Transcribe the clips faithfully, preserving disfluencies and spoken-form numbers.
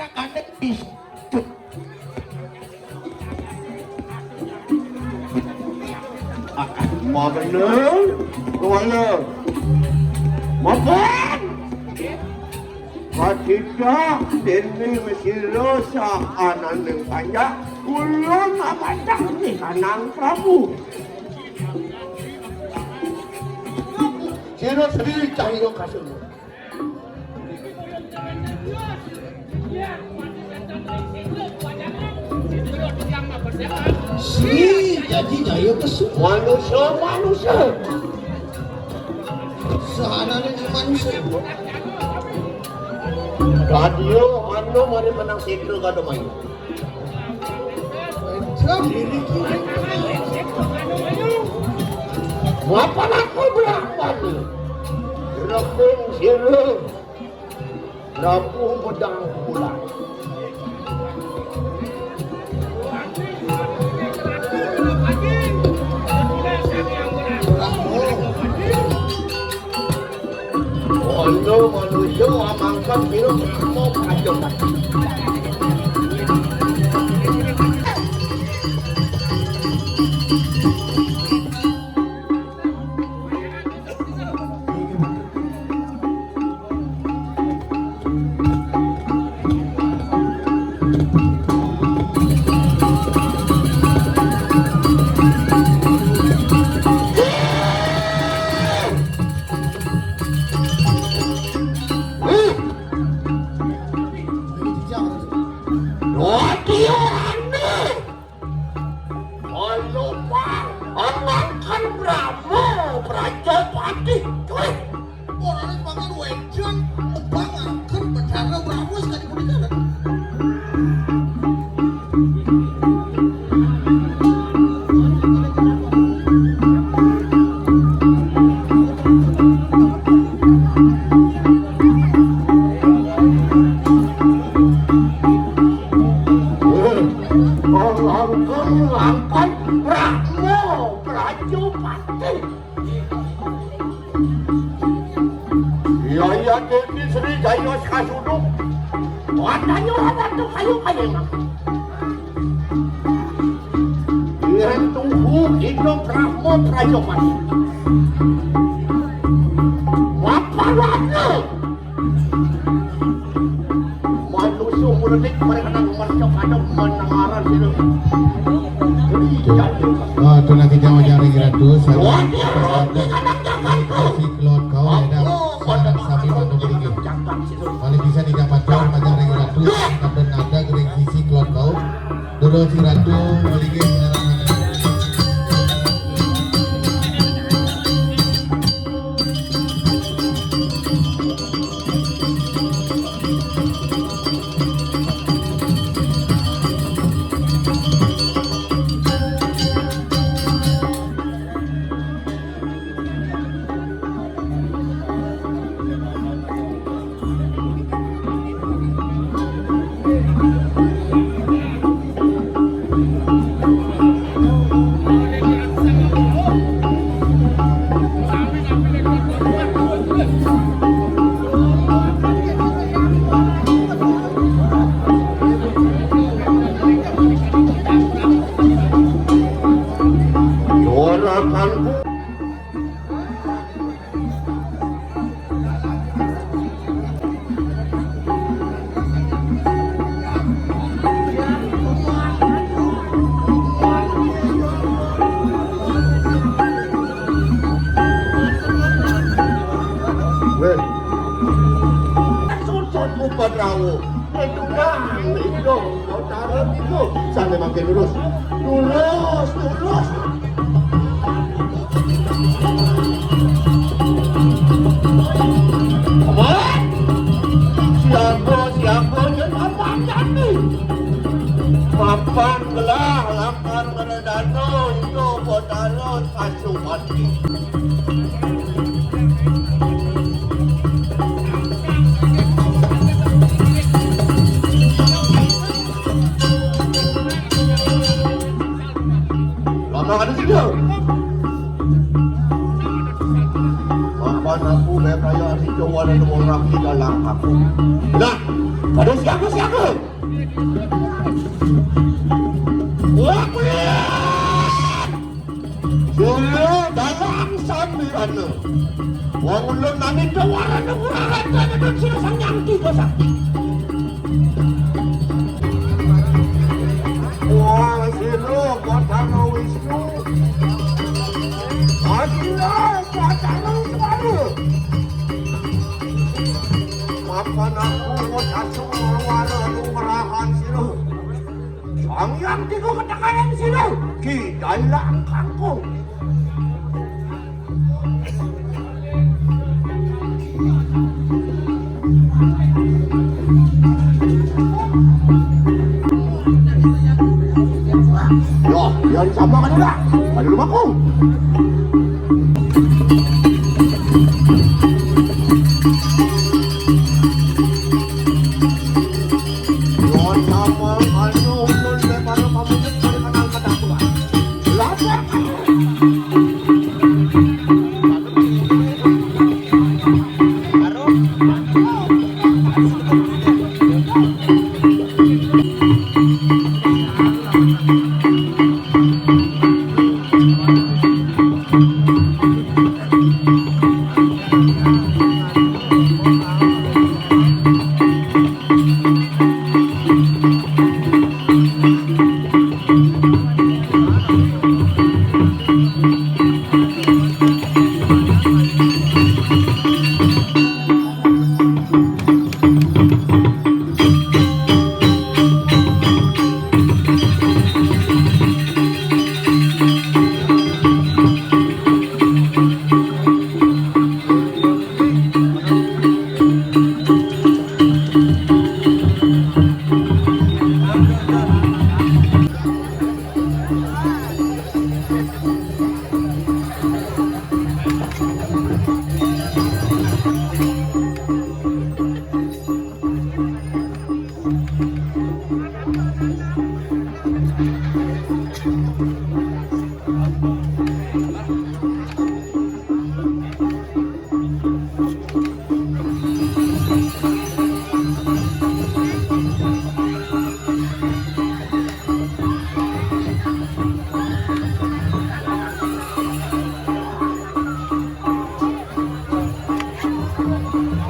Kadek bis. Mabenung, kuala. Mapan. Katita dene mesira sah ananing panjak, ulun amatang di kanang Prabu. Sira Sri Cahya Kasuma. Si jadi Jaya Kesu. Manusia, manusia. Sehana ni manusia. Radio anu mari menang sendro kada main. Mapan aku berapa ni? Rebung sirung. Rabu pedang bulan. Ono manusia mangkat biru mau kacau. Lupa, angangkan Brahma Prajapati. Weh, orangnya semangat wedan, tebang angker, bedana Brahma sekali pun jalan. Langkung, langkung, Brahma Prajapati. Iya, iya, Deni Sri Jaya Kasuduk. Watanya ora watu kayu kaya emang. Yang tunggu hidup Brahma Prajapati. Waparana. Manusia muledik mereka nang mercok ada menangaran sini. Iya, iya. Oh, tu lagi jauh jari gratis. Wah, dia berarti anak jakarta. Kasih keluar kau ya dah. Sarang sami mandu beriki. Paling bisa didapatkan macam ring ratu, kadon ada ring sisi keluar kau. Dulu si ratu beriki. Weh, susun bupat rawuh. Itu nang itu, saudara itu. Sana makin lurus. Lurus, lurus. Apa? Siapa, siapa yang apa ni? Papan gelah, lapan geredano, itu bodaron, pasu mati. Lama ada sini. Papan aku, kayak kaya hari Jawa dan orang. Ki dalang aku. Nah, pada siaga-siaga. Wah, kulit. Dulu dalang sami ana. Wong ulun nami dawarana kurang ajar, ada sira sang nyangki kok sakti. Wah, sira Batara Wisnu. Wah, sira Batara Wisnu. Mapan aku wis asung ngawara anu merahan sira. Sang Hyang Tiga Ketekayan sira. Ki dalang kangkung. Yo, yang sama kan udah. Pada rumahku. Yo, sama anu, ulun lebar pamit dari kenal pada tua. Lapor.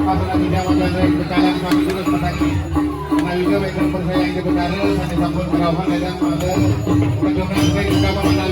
Pasukan India Majuan Raya Bekalan sami terus petani. Karena juga baik persaingan di Betara, sami sampun kerawan datang pada perjuangan saya juga mengenal.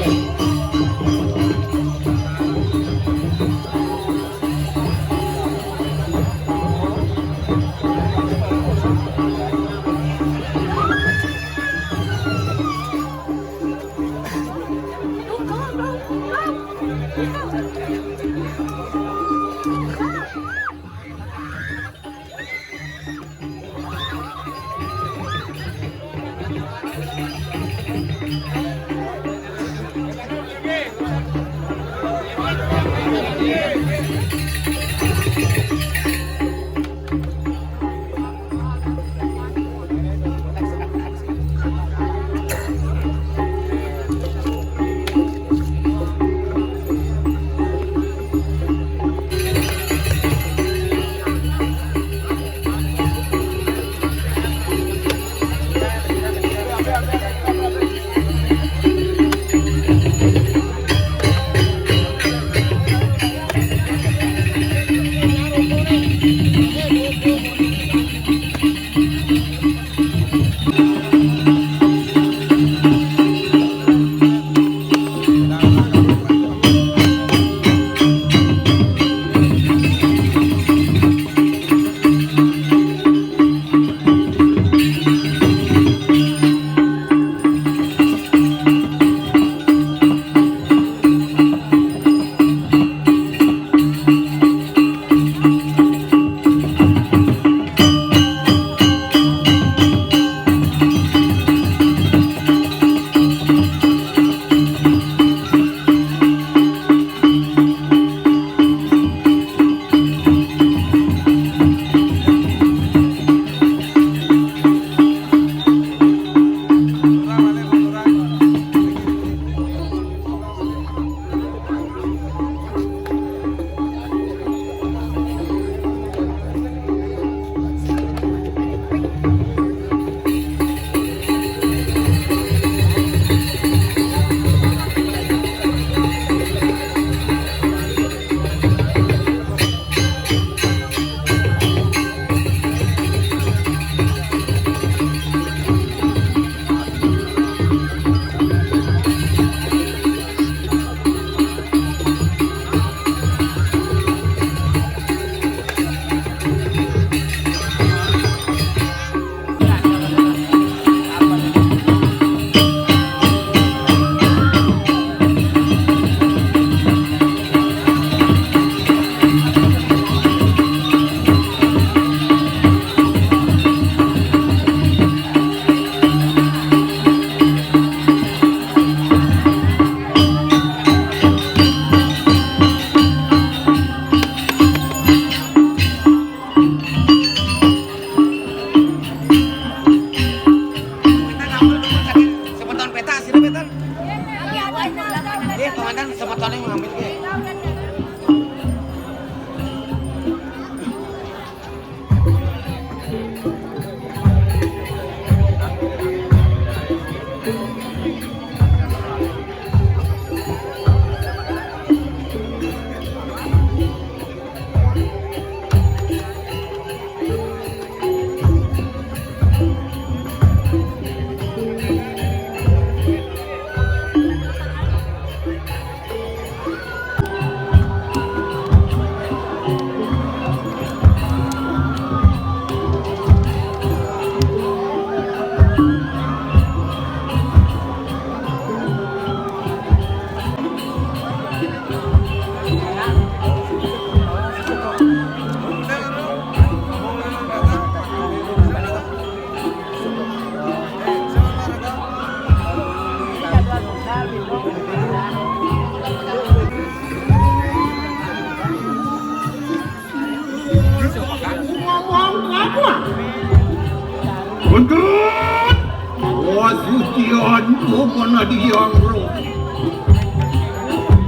Tian ko mana di Yang Roh.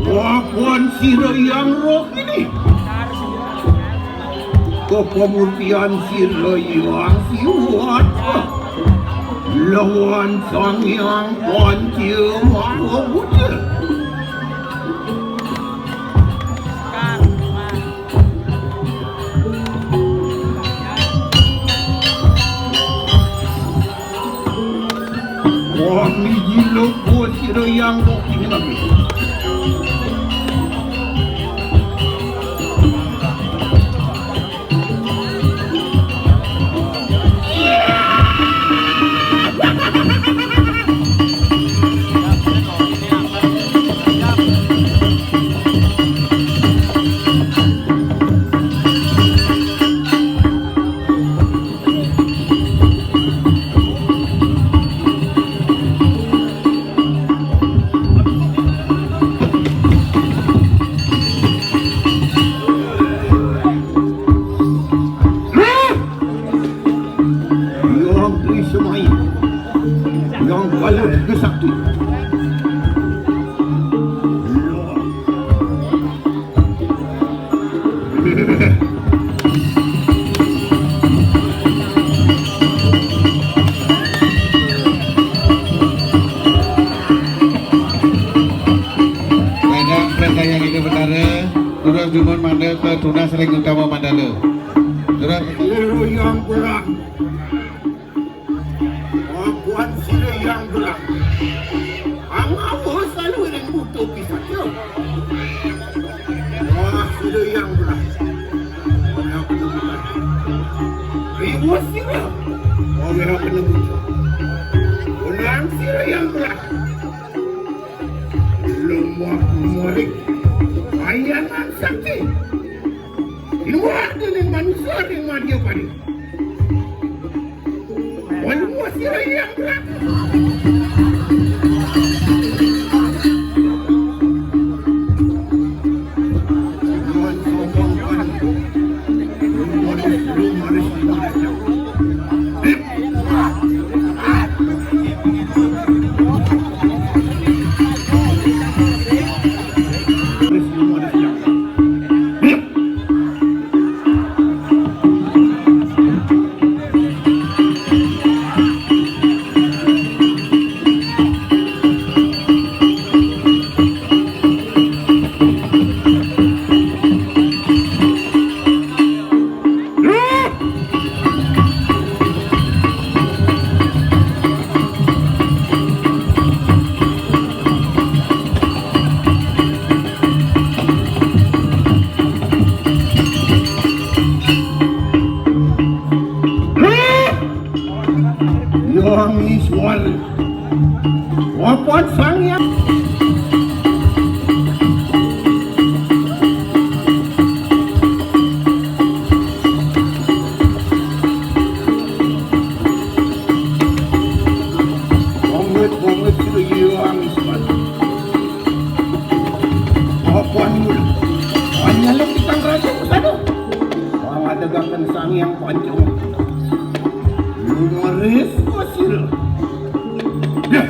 Wapan sira Yang Roh ini. Kepamurtian sira Yang Siwat. Lawan Sang Yang Panca Maha Buddha. Wah, ni gila bos kira yang kau kini lagi. Yang Ismail, yang kalah ke satu. Kadang perintah yang ini betara, terus jumun manda ke tunas ring utama mandala. Terus. Yang kurang. Apan sira yang gerak. Angawa saluiring buta pisatra. Wah, sira yang gerak. Ora kena buta. Riwa sira. Ora kena buta. Unang sira yang gerak. Lumak murik. Ayangan sakti. Luar dening manusia ring madya padi. Wah, sira yang gerak. Yang Iswar. Wapat Sang Yang. Wangit, wangit, sira Yang Iswar. Wapan mula. Anyaluk kitang raja pusada. Wang ada gakan Sang Yang Pancung. Lumaris ko sira. Dah.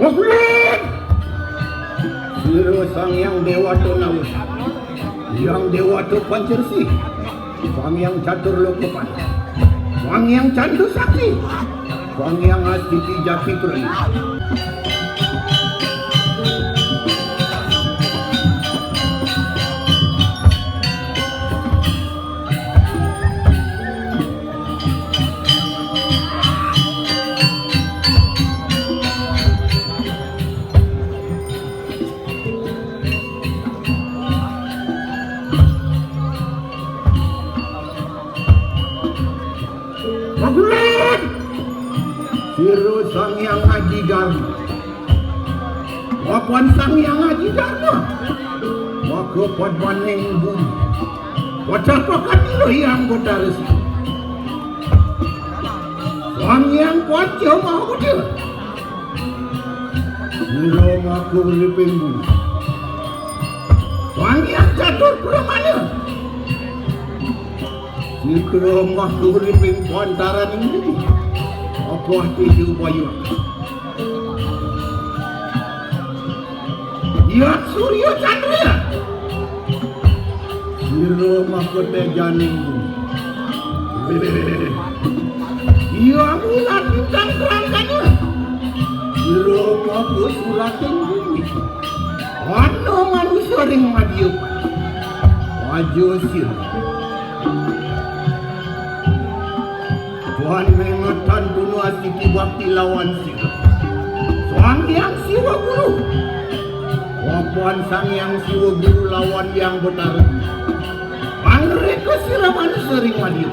Wakulun! Sira Sang Hyang Dewata Nawa, Hyang Dewata Pancarsi, Sang Hyang Catur Lokapan, Sang Hyang Candra Sakti, Sang Hyang Astiti Jati Prana. Magulan! Sira Sang Hyang Aji Dharma. Papan Sang Hyang Aji Dharma, maka padmaning bumi. Padapakan ira Hyang Betara Siwa. Sang Hyang Panca Mahabuddha, ira maka uriping bumi. Sang Hyang Catur Pramana, ira maka uriping pantaraning bumi. Apa teja bayu? Hyang Surya Candra, ira maka tejaning bumi. Hyang Bulan Bintang Terang Gana, ira maka surating bumi. Ana manusa ring madya, paja sira. Tuhan mengetan tunu astiti bakti lawan sira. Sang Hyang Siwa Guru. Papan Sang Hyang Siwa Guru lawan Hyang Betara, pangreka sira manusa ring madya.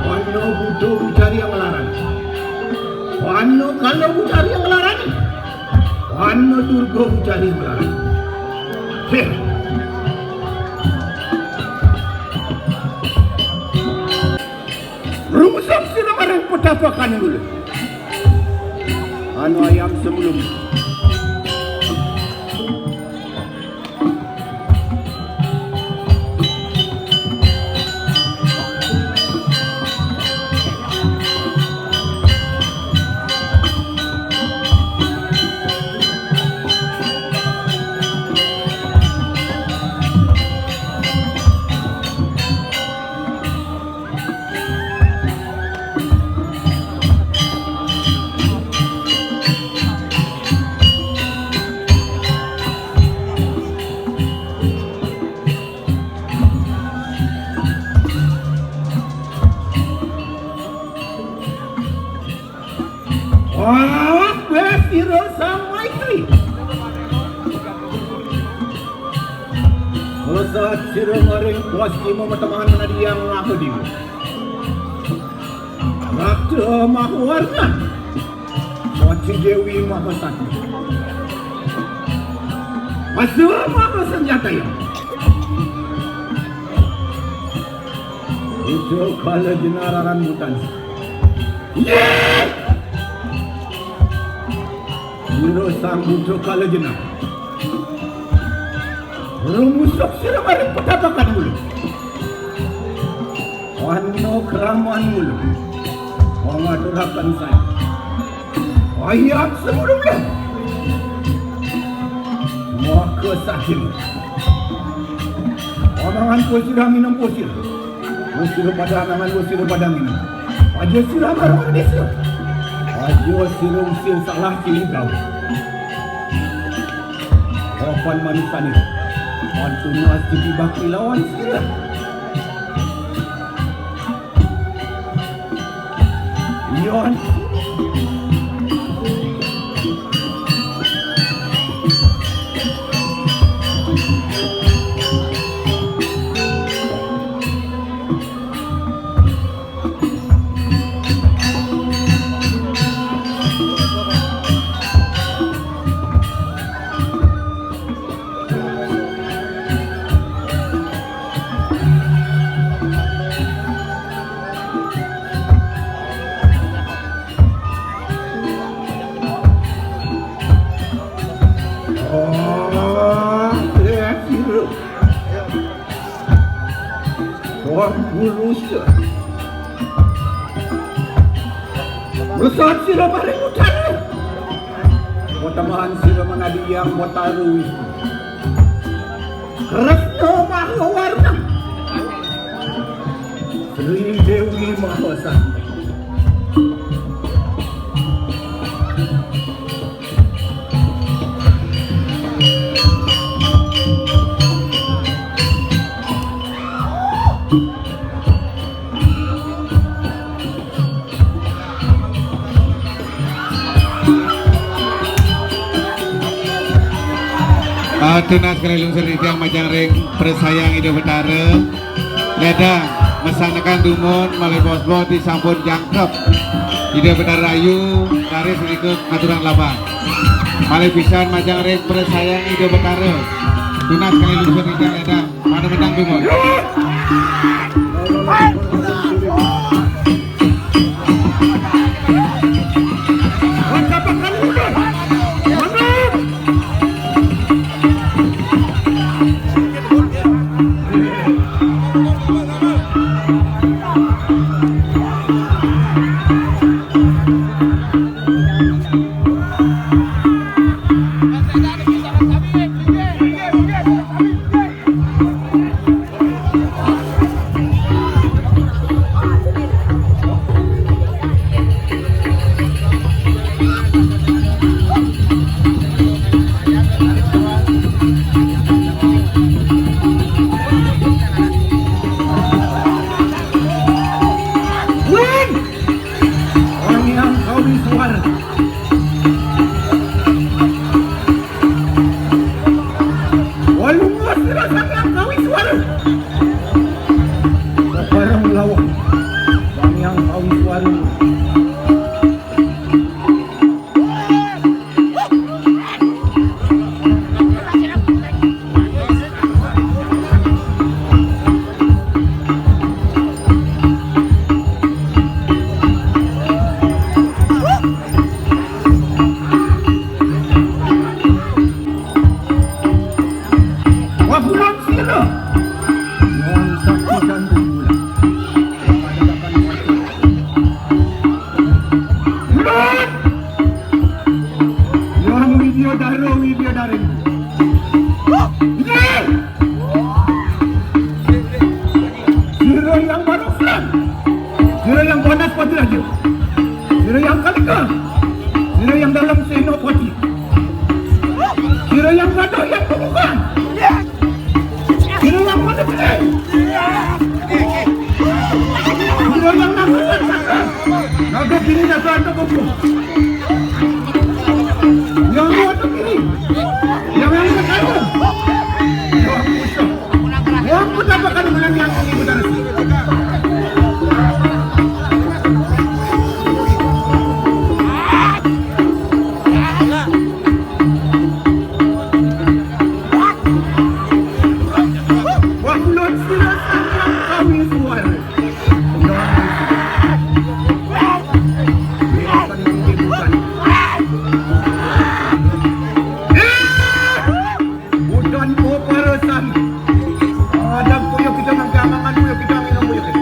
Ana buta bucari anglarani. Ana kala bucari anglarani. Ana durga bucari anglarani. Heh. Rumusuk sira maring petapakan mula. Anu ayam sebelum. Wah, wah, sira Sang Maitri. Melesat sira maring Pascima Matengahan Manadi Hyang Mahadewa. Ratu Mahawarna. Soci Dewi Mahasakti. Masa Mahasenjataya. Ucuk kala jenar aran mutan. Yeh! Sira Sang Buta Kala Jenar. Rumusuk sira maring petapakan mula. Ana kraman mula. Pangaturaken saya. Ayat semulumnya. Maka saking. Panangan pusira minum pusira. Usir pada anangan, usir pada minum. Aja sira marang desa. Aja sira usir salah ciri gawe. Papan manusane. Pantun asih bakti lawan sira. Yon. Guru sira. Rusak sira maring utara. Botambahan sira manadi yang botaru. Kresna Mahawarna. Sri Dewi Mahasakti. Ah, tunas kalih lungsur titiang majeng ring presayang Ida Betara. Ledang, mesangkan dumun malih bos-bos disampun jangkep. Ida Betara Ayu, raris nika ngaturang labang. Malih pisan majeng ring presayang Ida Betara. Tunas kalih lungsur titiang ledang. Pada menang dumun. Win! Wangiang kawi suara. Walunga sira Sang Hyang Kawi Suara. Bareng lawan Sang Hyang Kawi Suara. Wah, bulan sira. Wong sakti jantung bulan. Bulan. Yang Widyadara, Widyadari. Iya. Sira yang Barongsai. Sira yang Banaspati Raja. Sira yang Kalika. Sira yang Dalem Senapati. Sira yang Gadog yang Pemukam. Sira yang Madepati. Sira yang Naga Saka. Naga Giri, Naga Antakubu. Yang Naga Giri. Yang Naga Saka. Yang Pusaka. Wong penampakan menang yang ini benar. Wah, belum silasan yang kawin suara. Udan ko parasan. Adam kuyo kita mangkamangan kuyo kita minum kuyo kita.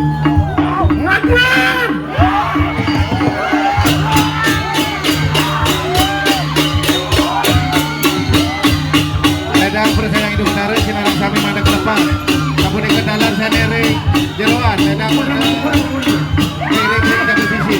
Ngajem. Ledang presayang Ida Betara, sinareng sami mandeg lepah. Sapunika dalan sane ring jeroan, ledang presayang ring ring jaga sisi.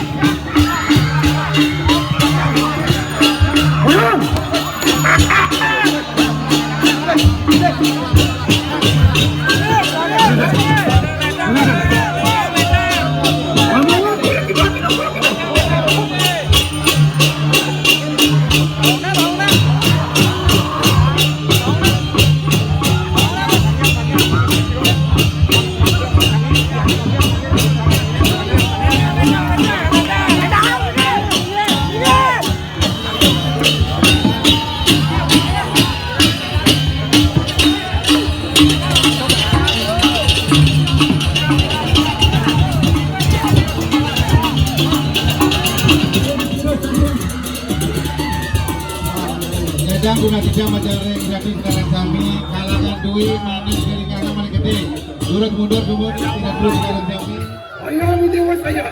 Jajang guna jejang majaring gratis sekarang sami, kalangan duit, manis, dari kalangan mana gede. Turut mundur semua, tidak perlu sekarang kami. Ayo, mundur, Mas, ayo.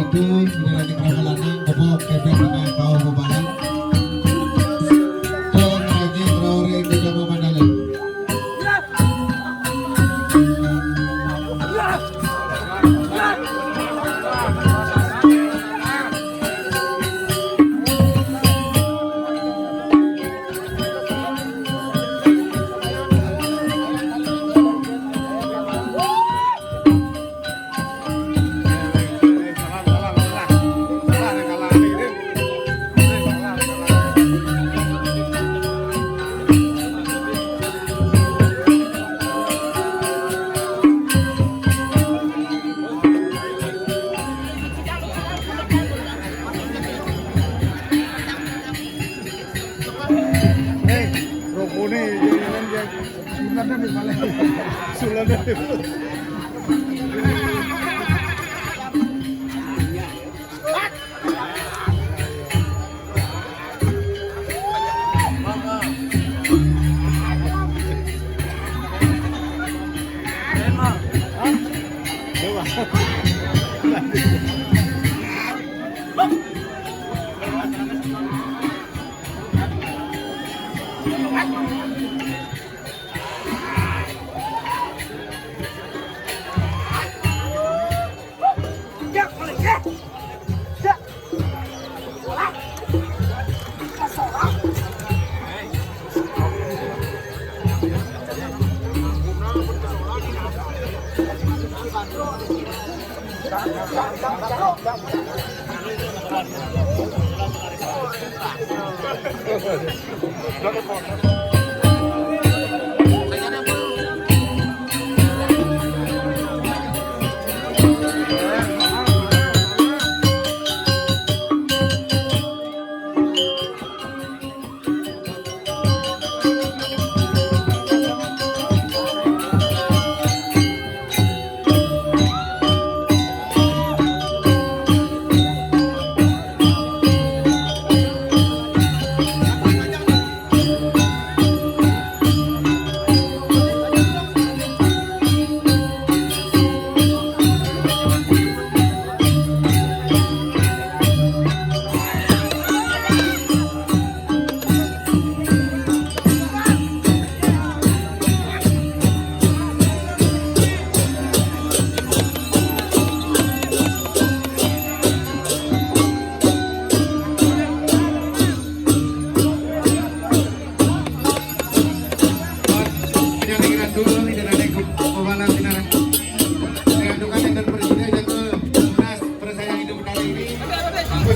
Itu, sudah nanti kerama lanang, kebok, kepeng, tengah, kau, bebalan. Tuan Raja Traore, Gudama Mandala. Eh, rokone, jangan, jangan. Sulatan di balik. Sulatan di balik.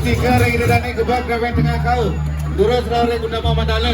Tiga ring ida dané gebak gawen tengah kau. Durus rau ring Gudama Mandala.